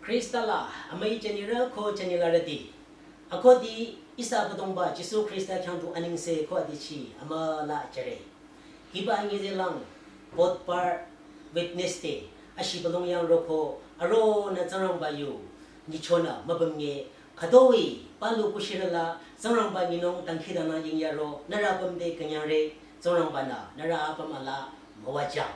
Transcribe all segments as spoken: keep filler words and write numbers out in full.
Khrista la amüi jünirü ko jünilarüti, akhudi ihsa Abüdongba Jisu Khrista khyang tu anengse ko adichi amüla jüre. Hiba nyizelang Bodhbar Wednesday ashibülung yang roko aronü Tsingrangba yu nyichonü mübüm nge khütoi palu kushirü la Tsingrangba nyinung dangkhidangnang yingyaro nührü apüm te künyangre. Tsingrangba-nü nührü apüm ala müwajüng.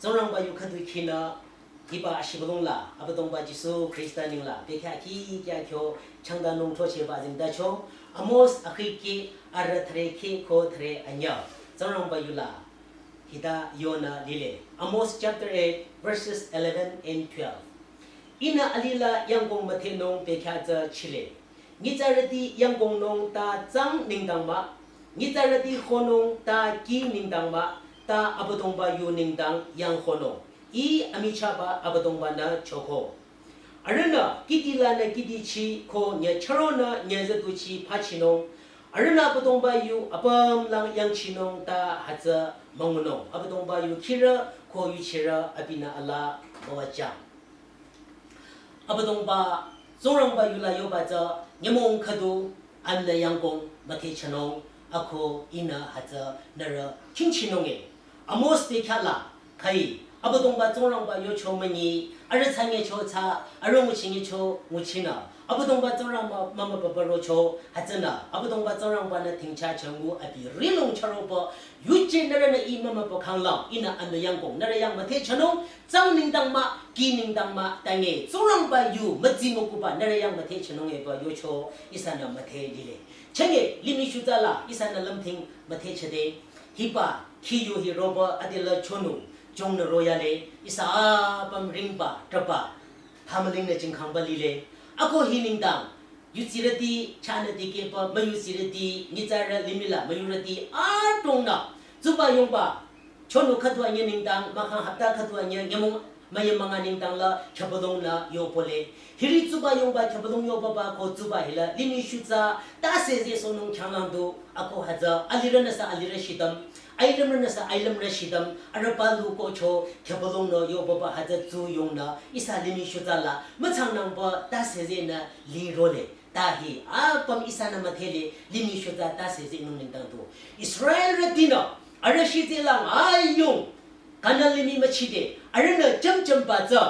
Tsingrangba yu khüdu khinü hiba ashibülung la Abüdongba Jisu Khrista nengla bekhyah khikya kyo changdanung throchehba azengtacho. Amos akhikeh arüh thüre kheh ko thüre anyüh. Tsingrangba yu la hita yonü lile. Amos chapter eight, verses eleven and twelve. Ihnü alih la yangkong müdhenung bekhyah tsü chile. Nyitsarüti yangkongnung ta tsang nengdang mah, nyitsarüti khonung ta kih nengdang mah, ta Abüdongba yu nengdang yangkhonung. Ih amichahba Abüdongba-nü choko. Arühnü kihdi lanü kihdichi ko nyücharonü nyüzüduchi pachinung. Arühnü Abüdongba yu apümlang yangchinung ta hütsü müngunung. Abüdongba yu khirü ko yuchirü abinü ala müwajüng. Abüdongba Tsingrangba yu la yoba tsü nyümong khüdu amünü yangkong müdhechanung, ako ihnü hütsü nührü khingchinung e. Amos bekhyah la khai Abüdongba Tsingrangba yocho münyi, arüh thsanyecho thsa, arüh nguchinyecho nguchinü Abüdongba Tsingrangba mümübüba rocho, hütsünü Abüdongba Tsingrangba-nü thingchah changu abi rihlong charoba yuje nührünü ih mümübü khanglang ihnü amünü yangkong nührü yang müdhechanung. Tsang nengdang mah, kih nengdang mah, tange Tsingrangba yu mütsi mükuba nührü yang müdhechanung eba yocho ihsanü müdhe lile. Chenge limih shutsa la ihsanü lümthing müdhechade, hiba kih yu hi roba adela chonu jongnü royale, ihsa apüm ringba traba hamülingnü jingkhangba lile. Ako hi nengdang yudsirüti chahnü dikehba, müyudsirüti, nyitsarü limih la müyurüti adrongnü tsuba yongba chonu khüdu anyüh nengdang, mahkhang hapta khüdu anyüh, nyümong müyü münga nengdang la khyübülungnü yopole. Hiri tsuba yongba khyübülung yobaba ko tsuba hila limih shutsa tase zehsohnung khyanglang du, ako hütsü alirünüsü alirü shidüm, ailümrünüsü ailümrü shidüm, arüh palu kocho khyübülungnü yobaba hütsü tsu yongnü ihsa limih shutsa la mütsangnangba tase zehnü lirole. Ta hi apüm ihsanü müdhele limih shutsa tase zehnung nengdang du Israelrütinü arüh shitselang ayung Kanan limih müchide arühnü jümjümba tsü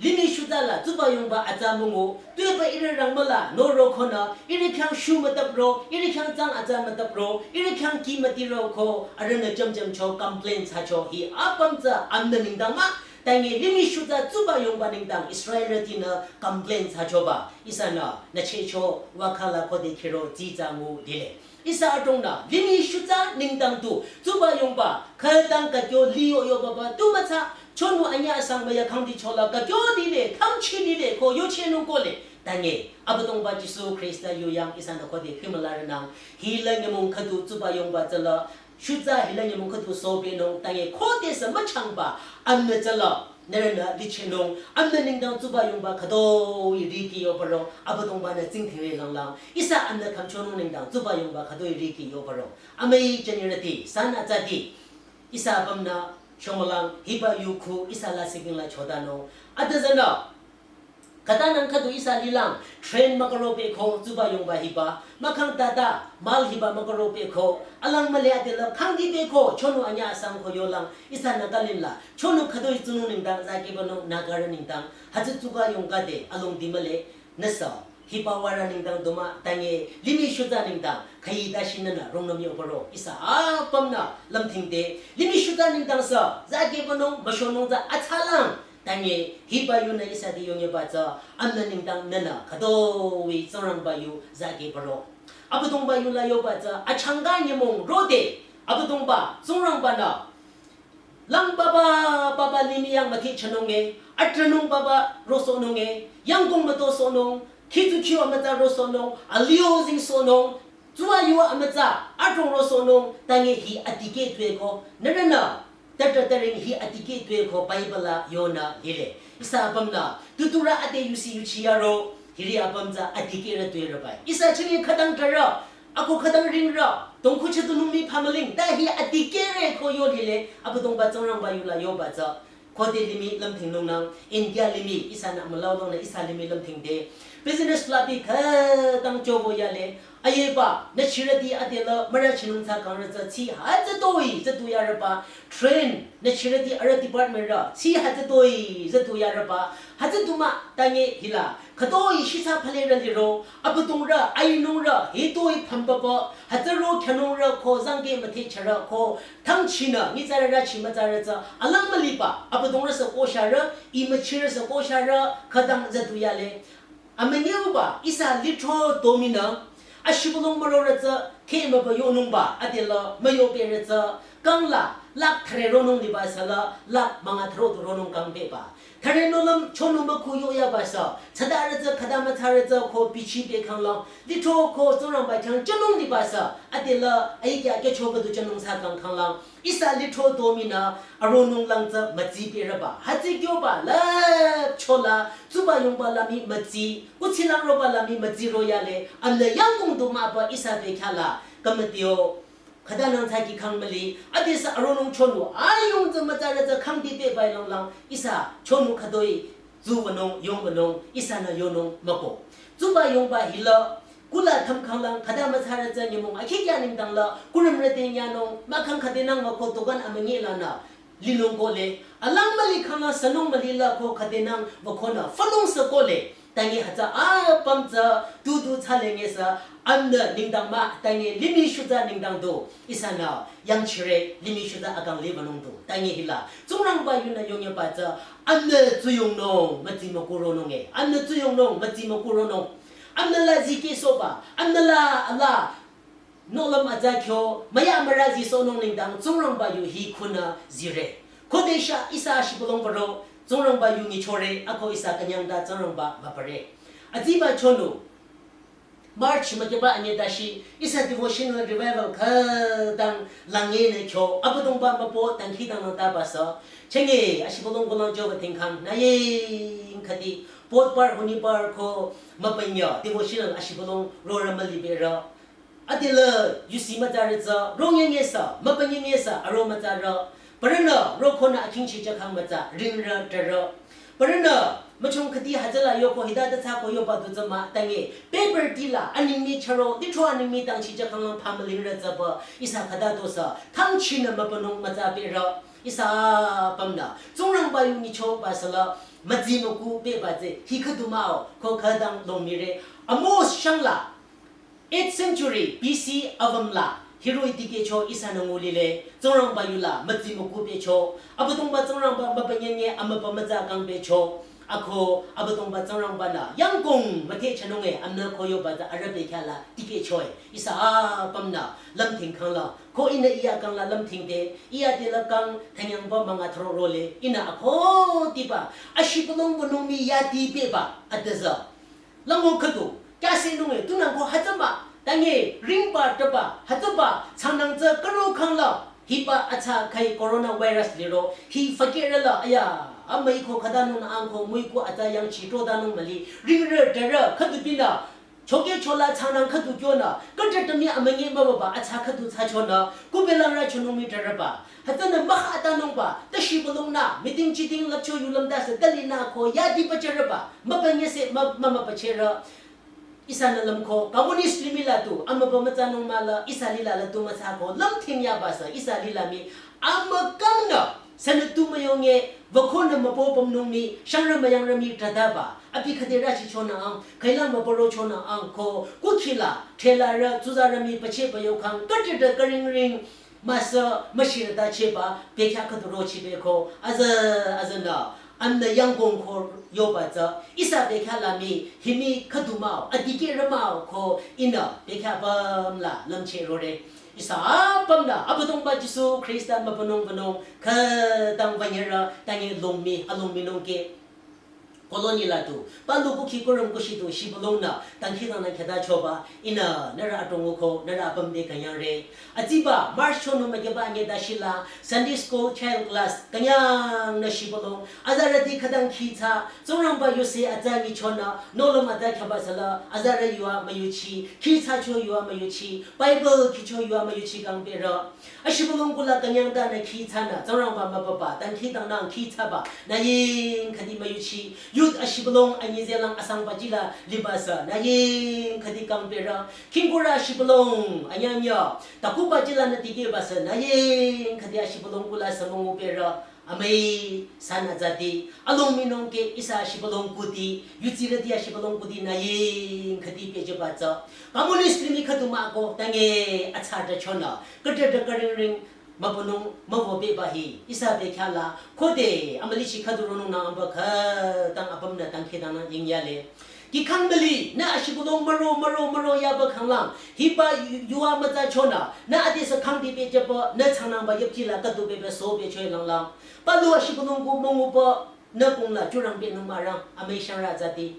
limih shutsa la tsuba yongba atsa müngu, tuepü ihrü rangmüla noro konü ihrü khyang shu mütapro, ihrü khyang tsang atsa mütapro, ihrü khyang kih mütiro ko arühnü jümjümcho complain thsacho. Hi apüm tsü amünü nengdang mah, tange limih shutsa tsuba yongba nengdang Israelrütinü complain thsachoba ihsanü nüchehcho wakhala khode khiro tsitsa ngu lile. Ihsa adrongnü limih shutsa nengdang du tsuba yongba khütang kakyo liyo yobaba tu mütsa, chonu anyüh asang müyü khangdichola kakyo lile, khangchi lile ko yochehnung kohle. Tange Abüdongba Jisu Khrista yu yang ihsanü khode khimülarünang, hila nyümong khüdu tsuba yongba tsüla shutsa hila nyümong khüdu sobenung, tange khodesü müchangba amünü tsüla nührünü lichehnung, amünü nengdang tsuba yongba khütoi riki yobaro, Abüdongba-nü tsingdhingre langlang ihsa amünü khümchonung nengdang tsuba yongba khütoi riki yobaro. Amüi jünirüti, sanü tsadi, ihsa apümnü shomülang hiba yu khu ihsa lasih king la chodanung. Adüzünü khütanang khüdu ihsa lilang train müküro pehko tsuba yongba hiba, mahkhang tata mal hiba müküro pehko, alang müle adela khangdi pehko, chonu anyüh asang ko yolang ihsanü kalinla chonu khütoi tsunung nengdang zakehbanung Nagarü nengdang hütsü tsuba yongkade alongdi mühle. Nüsü hiba warü nengdang du mah, tange limih shutsa nengdang khüi dashi nünü rungnüm yobaro. Ihsa apümnü lümthingde limih shutsa nengdang sü zakehbanung müshonung tsü atsalang. Tange hiba yunü ihsa te yongyeba tsü amünü nengdang nünü khütoi Tsingrangba yu zakehbaro. Abüdongba yu la yoba tsü achangka nyümong rode Abüdongba Tsingrangba-nü lang baba baba limih yang müthehchanung e, atrünung baba rosohnung e, yangkong mütosohnung, khitsu khio amütsa rosohnung, alio zingsohnung, tsuwa yuwa amütsa adrong rosohnung, tange hi adikeh tueko nührünü tata taring hi adikeh tueko Bible la yonü lile. Ihsa apümnü tuturü ade yusi yuchi yaro, hiri apüm tsü adikehrü tuerü bai. Ihsa chingi khütang trarü, ako khütang ringrü, dongkhu chütunung mi phamüling ta hi adikehre ko yo lile. Abüdongba Tsingrangba yu la yoba tsü Khode limih lümthingnungnang, India limih ihsanü amülaulongnü ihsa limih lümthingde. Business labi khütang chobo yale, ayeba, nü chirüti adela, mürü chinung thsa kangrü tsü, tsi hütsütoi, zütu yarüba, train, nü chirüti arüh department rü, tsi hütsütoi, zütu yarüba, hütsütu mah, tange hila, khütoi shitsa phalerü liro, abüdongrü, ayinungrü, hitoi phampapa, hütsüro khyanungrü ko zangke müthehcharü ko, thangchinü, nyitsarü rü chi mütsarü tsü, alang müliba, abüdongrü sü kosharü, imüchirü sü kosharü, khütang zütu yale. Amünyeuba, ihsa lithro dominü, ashibülung mürorü tsü, khemüba yonungba, adela, müyoperü tsü, kangla, lakh thüre ronung liba sala, lakh münga thüro tu ronung kang beba. Thüre nolüm chonung mükhu yoyaba sü, tsüdarü tsü, khüta mütsarü tsü, ko bichi be kanglang, lithro ko Tsingrangba khyang chonung liba sü, adela, aikya kya choba du chonung thsa kang kanglang, ihsa lithro dominü, aronung lang tsü, mütsi berüba, hütsü kyoba, la, chola, tsuba yongba lami mütsi, kutsilang roba lami mütsi royale, amna yangkong du maba ihsa bekhyala, kamatio, khüta nang thsaki khang müli, adesü aronung chonu, ayung tsü mütsarü tsü khang di beba langlang, ihsa chonu khütoi, tsubanung, yongbanung, ihsanü yonung müko. Tsuba yongba hila, kula tham khanglang, khüta mütsarü tsü nyümong, akhikya nengdangla, kurümrü te nyanung, mahkhang khüdenang müko dokan amünyi lanü, linung kole, alang müli khanglang sünung müli la ko khüdenang, mükonü, fanung sü kole, tangi hütsü apüm tsü, dudu thsale ngesü, amna nengdang mah, tangi limih shutsü nengdang du, ihsanü, yangchire, limih shutsü akang libanung du, tangi hila, Tsingrangba yunü yongyaba tsü, amna tsuyongnung, mütsi mükuronung e, amna tsuyongnung, mütsi mükuronung, amna la zikehsohba, amna la, ala, nolüm atsa kyo, müya mürü zisohnung nengdang, Tsingrangba yu hi khunü zire. Khodesü ihsa shibülung baro, Tsingrangba yu nyichore, ako ihsa künyangta Tsingrangba mübüre. Atsiba chonu, March mükeba anye dashi, ihsa devotional revival khütang lange ne kyo, abüdongba müpo tangki dang nang taba sü. Chenge, ashibülung kulang joba tingkhang, naye khüdi, potbar hunibar ko, müpanya, devotional ashibülung rora müliberü. Adela, yusi mütsarü tsü, rongye ngesü, müpanye ngesü, aro mütsarü. Parünü, rokonü akhingchi chakhang mütsa, ringrü, trarü. Parünü, müchong khüdi hütsüla yoko hidade thsako yoba du tsü mah, tangi, paper tila, aningmi charo, lithro aningmi tangchi chakhang lang phamülingrü tsüba, ihsa khüta dosü, thangchinü müpanung mütsa berü, ihsa apümnü, Tsingrangba yu nyichoba sala, mütsi müku beba tsü, hi khüdu mah-o, ko khütang longmire, Amos shangla, eighth century B C avamla, hiroh-i dikehcho ihsanü ngulile, Tsingrangba yula, mütsi müku becho, abüdongba Tsingrangba müpanye nye, amüba mütsa kang becho, ako, abüdongba Tsingrangbanü, yangkong müthehchanung e, amna ko yoba tsü arüh bekhyala, dikehcho e, ihsa apümnü, lümthing khangla, ko ihnü iya kangla lümthingde, iya dela kang, thanyangba münga thüro role, ihnü ako, diba, ashibülung bunung mi yadi beba, adüzü. Lango khüdu, kyasenung e, tunang ko hütsüba, tangi, ringba, taba, hütsüba, tsangnang tsü karo khangla, hiba atsa khai coronavirus liro, hi fakirala, aya, amai ko khütanung angko, mui ko atsa yangchi trotanung müli, ringrü, trarü, khüdu binü, choke chola tsangnang khüdu kyonü, kata tami amünyi mübaba, atsa khüdu thsachonü, kubelangrü chonung mi trarüba, hütsünü mükhah atanungba, tashibülungnü, meeting chiting lapcho yulüm dasü, talinü ko, yadi pacharüba, müpanye se, mü, mü, müpacherü, ihsanü lümko, communist limih la tu, amüba mütsanung mah la, ihsa lila la tu mütsako, lümthing yaba sü, ihsa lila mi, amükangnü, sünü tu müyonge, vakonü müpo pümnung mi, shangrü müyangrü mi trataba, abi khüde rachichonü ang, khailang müpürochonü ang ko, kukhila, thelarü, tsuzarü mi, pache payo khang, katrida karing ring, müsü, müshirüta cheba, bekhyah khüdu rochi beko, azü, azünü, amna yangkong ko yoba tsü, ihsa bekhyah la mi, himi khüdu mah-o, adikehrü mah-o ko, ihnü, bekhyah apümla, lümche rore. Ihsa apümla, abüdongba Jisu Khrista mübünung bünung, khütang banyerü, tangi longmi, alongmi nungke. Colony la tu, palu kukhi kurum kushi tu shibülung nü, dangkhidangnang khüta choba, ihnü, nührü adrong ko, nührü apüm te künyangre. Atsiba, March chonu mükyeba anyi dashila, Sunday school child class, künyang nü shibülung, azarüti khütang khitsa, Tsingrangba yuse atsa nyichonü, nohlüm atsa khyaba sala, azarü yuva müyuchi, khitsa cho yuva müyuchi, Bible khicho yuva müyuchi kangpehre. Ashibülung kula künyang ta nü khitsanü, Tsingrangba mübüba, dangkhidangnang khitsaba, nü ying khüdi müyuchi, youth ashibülung anyi zelang asangba jila libasa, nü ying khüdi kangpehre, khingkurü ashibülung, anyanya, takuba jila nü tikehbasa, nü ying khüdi ashibülung kula sümüngu pehre, amüi, sanü zati, alung minung ke ihsa ashibülung kuti, yutsirüti ashibülung kuti nü ying khüdi pehjüba tsü. Communist limih khüdu mah ko, tange atsa ta chonü, kate ta karing ring, mübünung, mübü beba hi, ihsa bekhyah la, khode, amülichi khüdu ronung nü amba khütang apüm nü dangkhidangnang yingyale. Kihkhang müli, nü ashibülung müro, müro, müro yaba khanglang, hiba yu-, yuva mütsa chonü, nü adesü khangdi pehjüba, nü changnangba yüpji la khüdu beba so pehchoi langlang. Palu ashibülung ku münguba, nü kung la jurang pehnung mürang, amüi shangrü zati.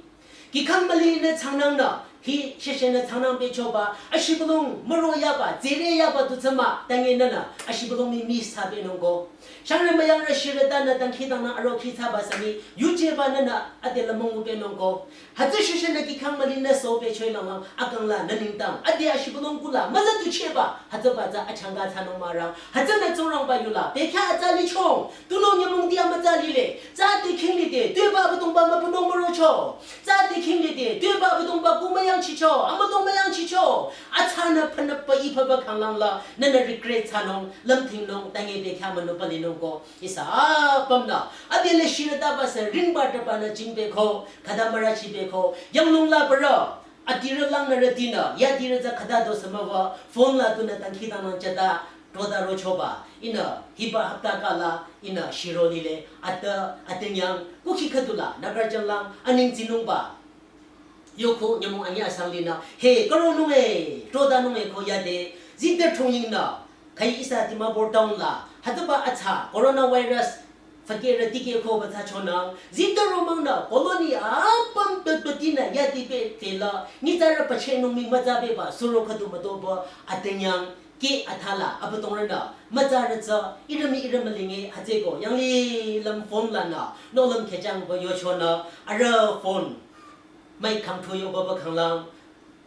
Kihkhang müli nü changnangnü, hi sheshe nü changnang pehchoba, ashibülung müro yaba, zere yaba tu tsüma, tange nünü, ashibülung mi mi sa pehnung ko. Shangrü müyangrü shirüta nü dangkhidangnang aro khitsaba sani, yujeba nünü, adela müngu pehnung ko. Hütsü sheshe nü kihkhang müli nü so pehchoi langlang, akang la nü nengdang, ade ashibülung kula, müza tu cheba, hütsüba tsü achangka thsanung mürang, hütsünü Tsingrangba yula, bekhyah atsa lichong, tunüo nyümong di amütsa lile, tsa te khing lide, tuepü Abüdongba mübünung mürocho. Tsa te khing lide, tuepü Abüdongba ku müyangchicho, amüdong müyangchicho. Atsanü phanüpba ipaba khanglang la, nünü regret thsanung, lümthingnung, tange bekhyah münüpa linung ko. Ihsa apümnü, adele shirütaba sü ringba taba nü jingbe ko, khüta mürachi be ko, yanglung la bürü, adirü langnürütinü, yadirü tsü khüta do sümüba, phone la tunü dangkhidangnang chata, Troda rochoba, ihnü, hiba hapta kala, ihnü, shiro lile, ata, atanyang, kukhi khüdula, nagarjanglang, aning tsinungba. Yoko, nyümong anyi asang linü, he, karonung e, trodanung e ko yade, zide thongyingnü, khai ihsa Dimapur town la, hütsüba atsa, coronavirus, fakirü tikeh ko ba tsü chonang, zide romangnü, colony apüm püpütinü, yadi pe, tela, nyitsarü pachehnung mi mütsa beba, suro khüdu mütoba, atanyang, ke athala, Abüdongrünü, mütsarü tsü, ihrü mi ihrü mülinge, hütsüko, yangli lüm phone lanü, nohlüm khechangba yochonü, arüh phone, mic khangthu yobaba khanglang,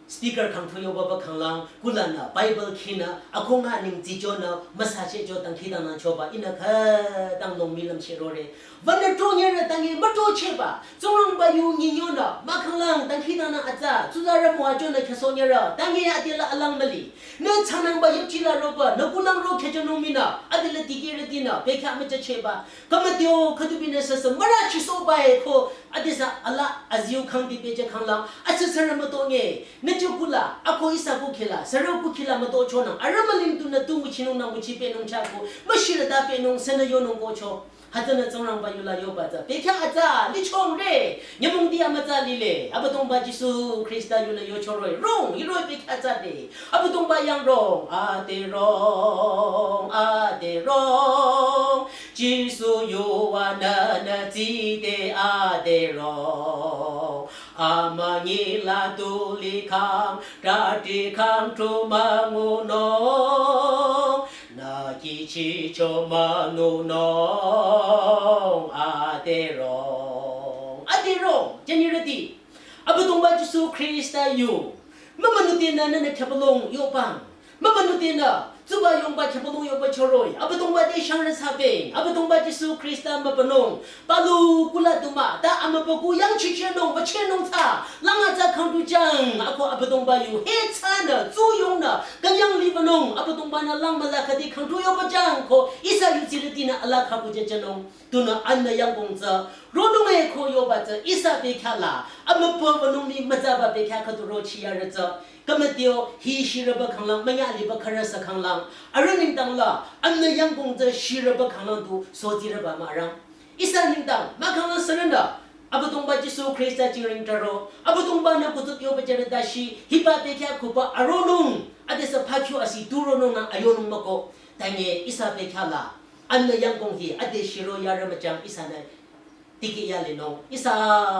speaker khangthu yobaba khanglang, kulanü, Bible khinü, akhunga ning tsichonü, müsa checho dangkhidangnang choba, ihnü khütang nung mi lüm cherore, Vanü tro nyerü tange mütro cheba, Tsingrangba yu nyinyonü, mahkhanglang dangkhidangnang atsa, tsuzarü müwachonü khyaso nyerü, tange adela alang müli. Nü changnangba yüpji la roba, nü kulang ro khechonung minü, adela dikehrütinü, bekhyah mücha cheba. Kamateo khüdubinü süsü, mürachisoba e ko, adesü ala aziu khangdi pehjü khanglang, asüsürü mütonge, nü chokula, ako ihsa kukhila, sürü kukhila mütochonang, arüh müling tunü tu nguchinung nü nguchi pehnung chako, müshirüta pehnung, sünü yonung kocho. Hütsünü Tsingrangba yula yoba tsü, bekhyah atsa, lichongre, nyümong di amütsa lile, Abüdongba Jisu Khrista yunü yochoroi, rong, hiroh-i bekhyah atsa de, Abüdongba yang rong, ade rong, ade rong, Jisu yuva nünü tside ade rong, amünyi la tu likhang, tati khangthu müngunung, nü kihchicho münunung, adirong, jünirüti. Abüdongba Jisu Khrista yu, mümünutinü nünü khüpalong yobang. Mümünutinü, tsuba yongba khüpalong yoba choroi. Abüdongba te shangrü thsapeng. Abüdongba Jisu Khrista mübünung. Palu kula duma, ta amübükuh yangchichenung, bachenung tsü, langnü tsü khangthu jang, ako Abüdongba yu, he tsünü, tsuyongnü, künyang libanung, Abüdongbanü lang müla khüdi khangthu yoba jang ko, ihsa yutsirütinü ala khüku jechenung, tunü anü yangkong tsü, ronung e ko yoba tsü, ihsa bekhyah la, amübü banung mi mütsaba bekhyah khüdu rochiyarü tsü, kamateo, hi shirüba khanglang, münya liba khürü sü khanglang, arüh nengdang la, anü yangkong tsü shirüba khanglang tu, sotirüba mürang. Ihsa nengdang, mahkhang asürünü, Abüdongba Jisu Khrista jingring taro, Abüdongbanü kutsuk yoba jünü dashi, hiba bekhyah kuba aronung, adesü phakyu asi turonung nü ayonung mako, tange ihsa bekhyah la, anü yangkong hi, ade shiro yarü müchang ihsanü, tikeh yalenung, ihsa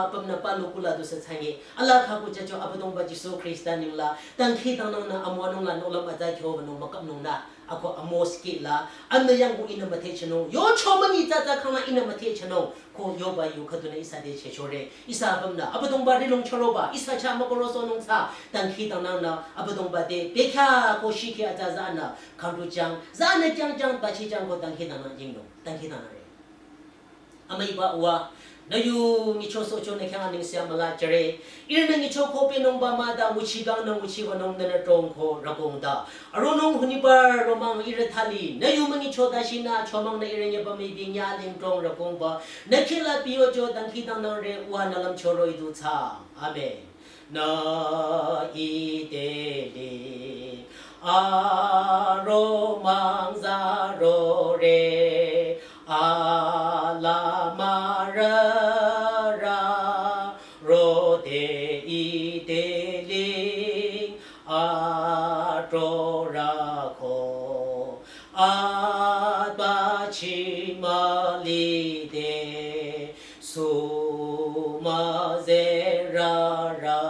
apümnü palu kula du sü thsange, ala khaku chacho Abüdongba Jisu Khrista ningla, dangkhidangnangnü amüwanung la nohlüm atsa kyo wünung müküpnung nü, ako amüskeh la, anü yangku ihnü müthehchanung, yocho münyi tsatsa khangla ihnü müthehchanung, ko yoba yu khüdunü ihsa te chechore, ihsa apümnü, Abüdongba rihlong chüroba, ihsa chah mükorosohnung tsü, dangkhidangnangnü, Abüdongba te, bekhyah ko shikhe atsa zanü, khangdu jang, zanü jang jang, bachi jang ko dangkhidangnang jingnung, dangkhidangnangre. Amüiba uwa, nü yu nyicho sohcho nü khyang aningse amüla jüre. Ihrünü nyicho ko pehnungba mah ta nguchi kangnü nguchiba nung nünü trong ko rakong ta. Aronung hunibar romang ihrü thali. Nü yu münyicho ta shinü chomang nü ihrü nyeba müibi nyaling trong rakongba. Nü khila piyojo dangkhidangnangre uwa nü lümcho roh-i du thsa. Amen. Nü ite li aromang zarore ala mürara rode ite ling atrora ko atbachi mülide su müzerara